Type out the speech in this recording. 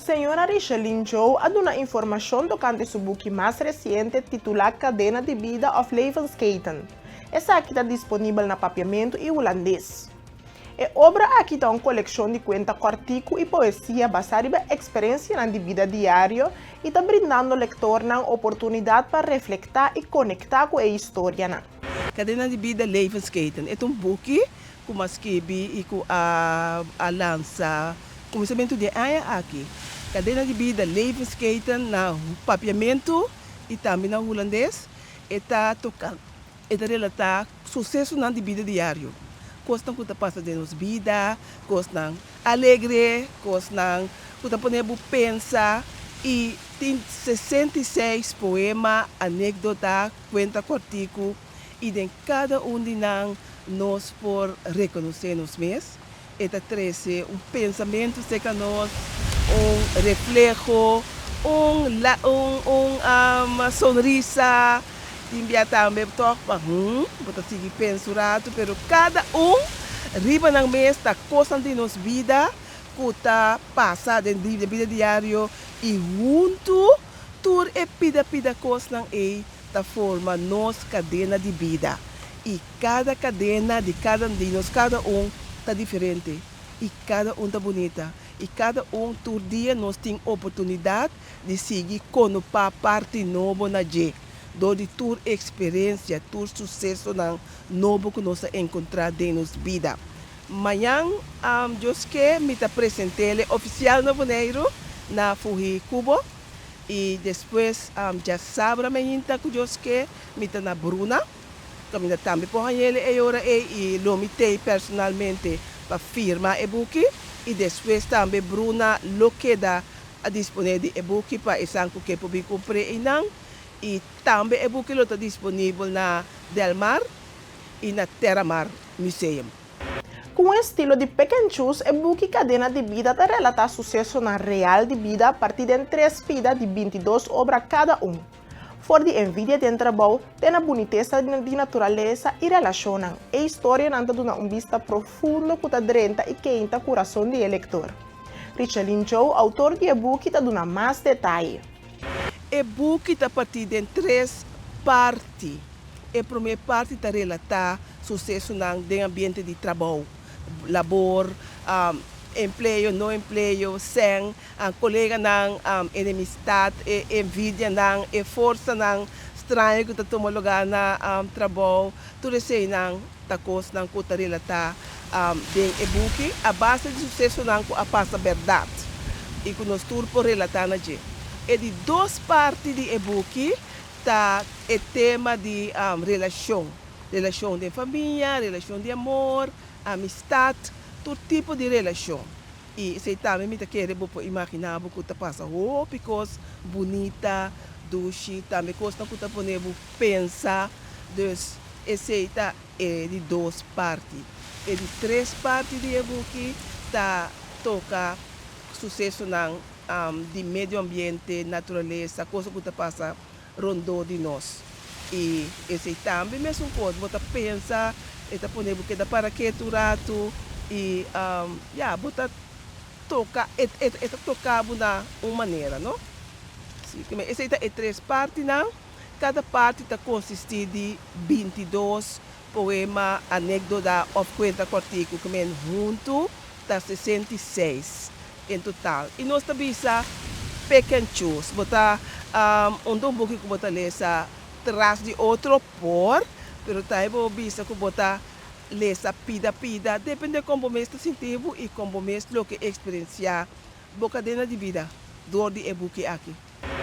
Señora Richeline Joe a duna informashon tokante su buki mas resiente titulá Kadena di Bida òf Levensketen. Esaki ta disponibel na papiamentu i hulandes. E obra aki ta un kolekshon di kuenta kòrtiku i poesia basá riba eksperensianan di bida diario i ta brindando lektornan oportunidat pa reflektá i konektá ku e historianan. Kadena di Bida, Levensketen, e ta un buki ku m'a skibi i ku a a lansa kuminsamentu di e aña aki. Kadena di Bida, Levensketen, na papiamentu i tambe na hulandes, e ta toka E ta relatá susesonan di bida diario, kosnan ku ta pasa den nos bida, kosnan alegre, kosnan ku ta pone bo pensa i tin 66 poema, anékdota, kuenta kòrtiku i den kada un di nan nos por rekonosé nos mes. E ta trese un pensamentu serka nos, un refleho, un un un sonrisa. Tin bia tambe tòg pa hun bo ta sigui pensa un ratu, pero kada un riba nan mes ta kosnan di nos bida ku ta pasa den bida diario i huntu tur e pida pida kosnan ei ta forma nos kadena di bida. I kada kadena di kada di nos kada un ta diferente i kada un ta bunita i kada un tur dia nos tin oportunidat di sigui konopá parti nobo na dje dor di tur eksperensia, tur susesonan nobo ku nos a enkontrá den nos bida. Mañan Dios ke mi ta present'ele ofisial na Boneiru na Fuhi Kubo i despues djasabra mainta ku Dios ke mi ta na Bruna. Kaminda tambe por hañ'el e ora ei i lo mi t'ei personalmente pa firma e buki i despues tambe Bruna lo keda a disponé di e buki pa esan ku ke por bin kumpr'é einan i tambe e buki lo ta disponibel na Del Mar i na Terramar Museum. Ku un estilo di pick and choose e buki Kadena di Bida ta relatá susesonan real di bida partí den tres pida di 22 obra kada un. For di envidia den trabou te na bunitesa di naturalesa i relashonnan, e historianan ta duna un bista profundo ku ta drenta i keinta kurason di e lektor. Richeline Joe, outor di e buki, ta duna mas detaye. E buki ta partí den tres parti. E promé parti ta relatá susesonan den ambiente di trabou, labor, empleo, no empleo, sèn, Koleganan, enemistat, e envidianan, e forsanan straño ku ta tuma lugá na trabou, tur eseinan ta kosnan ku ta relatá den e buki a base di susesonan ku a pasa bèrdat i ku nos tur por relatá na dje. E di dos parti di e buki ta e tema di relashon, relashon den famia, relashon di amor, amistat, tur tipo di relashon. I esei tambe mi ta kere bo por imaginá bo ku ta pasa hopi kos bunita, dushi, tambe kosnan ku ta pone bo pensa. Dus esei ta e di dos parti. E di tres parti di e buki ta toka susesonan di medio ambiente, naturalesa, kos ku ta pasa rondó di nos. I esei tambe mesun kos, bo ta pensa, e ta pone bo keda para ketu un ratu i ya, bo ta toka, e e ta toka bo na un manera, no? Si, esei ta e tres partinan. Kada parti ta konsistí di 22 poema, anekdota òf kuenta kòrtiku ku men huntu ta 66 en total. I nos ta bisa pick and choose. Bo ta unda un buki ku bo ta lesa tras di otro por, pero tambe bo bisa ku bo ta lesa pida pida, depende kon bo mes ta sinti bo i kon bo mes loke eksperensiá bo kadena di bida dor di e buki aki.